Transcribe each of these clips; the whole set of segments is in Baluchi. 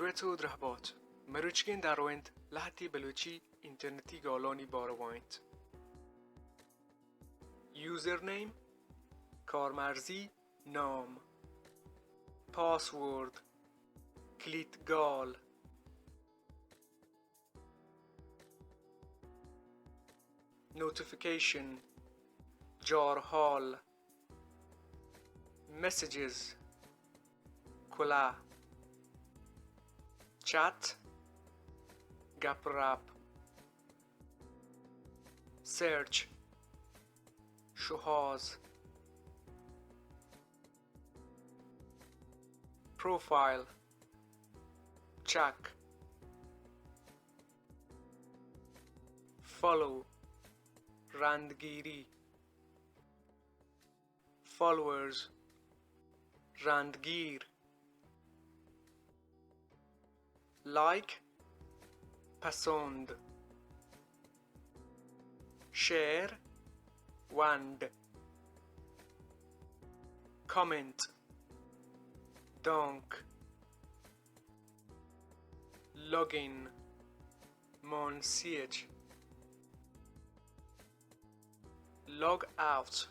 درود و درهبات. مروچگین در روینت لهتی بلوچی اینترنتی گالانی باروا انت. یوزرنیم، کارمرزی نام. پاسورد، کلیت گال. نوتیفیکیشن، جارحال. مسیجز، کلا. چت، گپ رپ. سرچ، شوهاز. پروفایل، چک. فالو، رندگیری. فالوورز، رندگیر. لایک، پسند. شیر، ونڈ. کامنت، دانک. لاگین، مان سیچ. لاگ آوت،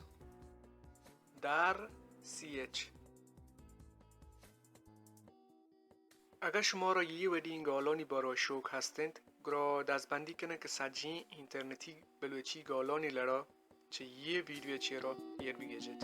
در سیچ. اگاں شمارا یے وڑیں گالانی باروا شوق ہست انت، گڑا دزبندی کناں کہ سجہیں اینترنتی بلوچی گالانی لڑا چہ یے ویڈیو چیرا ایر بگیجیت۔